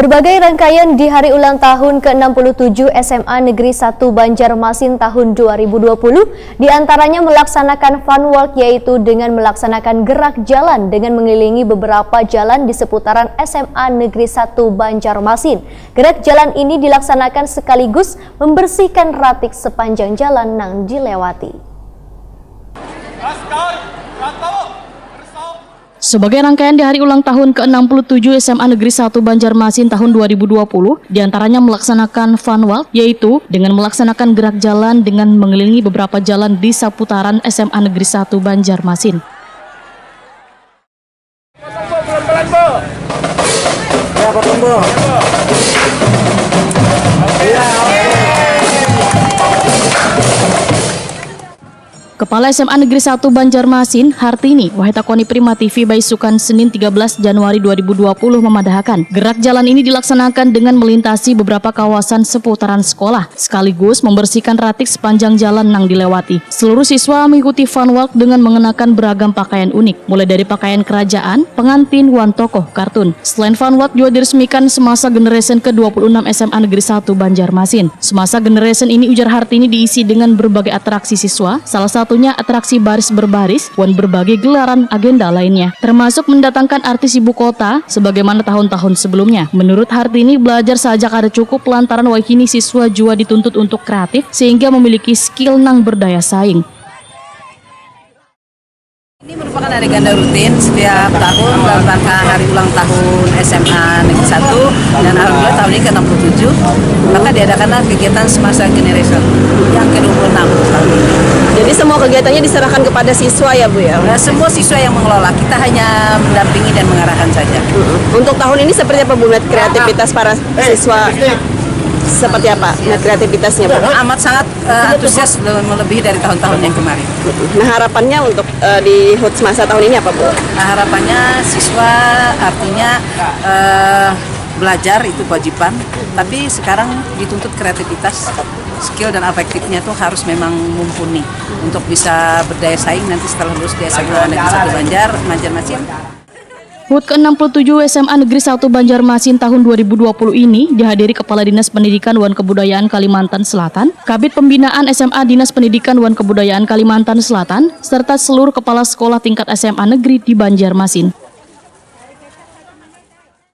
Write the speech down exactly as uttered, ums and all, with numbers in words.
Berbagai rangkaian di hari ulang tahun ke enam puluh tujuh S M A Negeri satu Banjarmasin tahun dua ribu dua puluh, di antaranya melaksanakan fun walk, yaitu dengan melaksanakan gerak jalan dengan mengelilingi beberapa jalan di seputaran S M A Negeri satu Banjarmasin. Gerak jalan ini dilaksanakan sekaligus membersihkan ratik sepanjang jalan nang dilewati. Sebagai rangkaian di hari ulang tahun ke enam puluh tujuh S M A Negeri satu Banjarmasin tahun dua ribu dua puluh, diantaranya melaksanakan fun walk, yaitu dengan melaksanakan gerak jalan dengan mengelilingi beberapa jalan di seputaran S M A Negeri satu Banjarmasin. Kepala S M A Negeri satu Banjarmasin, Hartini, wahai takoni Prima T V baisukan Senin tiga belas Januari dua ribu dua puluh memadahakan, gerak jalan ini dilaksanakan dengan melintasi beberapa kawasan seputaran sekolah, sekaligus membersihkan ratik sepanjang jalan nang dilewati. Seluruh siswa mengikuti fun walk dengan mengenakan beragam pakaian unik, mulai dari pakaian kerajaan, pengantin, wan tokoh kartun. Selain fun walk juga diresmikan semasa generation ke dua puluh enam S M A Negeri satu Banjarmasin. Semasa generation ini, ujar Hartini, diisi dengan berbagai atraksi siswa, salah satunya atraksi baris berbaris wan berbagai gelaran agenda lainnya, termasuk mendatangkan artis ibu kota sebagaimana tahun-tahun sebelumnya. Menurut Hartini, belajar saja kada cukup lantaran wahini siswa jua dituntut untuk kreatif sehingga memiliki skill nang berdaya saing. Ini merupakan agenda rutin setiap tahun dalam rangka hari ulang tahun S M A Negeri satu, dan alhamdulillah tahun ini ke enam puluh tujuh, maka diadakanlah kegiatan Semasa Generation yang ke dua puluh enam tahun ini. Jadi semua kegiatannya diserahkan kepada siswa ya Bu ya? Nah, semua siswa yang mengelola, kita hanya mendampingi dan mengarahkan saja. Untuk tahun ini seperti apa Bu, melihat kreativitas para siswa? Seperti apa melihat kreativitasnya Bu? Amat sangat uh, antusias melebihi dari tahun-tahun yang kemarin. Nah, harapannya untuk uh, di HUT Semasa tahun ini apa Bu? Nah, harapannya siswa artinya uh, belajar itu kewajiban, tapi sekarang dituntut kreativitas, skill dan afektifnya itu harus memang mumpuni untuk bisa berdaya saing nanti setelah lulus di S M A Negeri satu Banjar, Banjarmasin. HUT ke-enam puluh tujuh S M A Negeri satu Banjarmasin tahun dua ribu dua puluh ini dihadiri Kepala Dinas Pendidikan wan Kebudayaan Kalimantan Selatan, Kabid Pembinaan S M A Dinas Pendidikan wan Kebudayaan Kalimantan Selatan, serta seluruh kepala sekolah tingkat S M A negeri di Banjarmasin.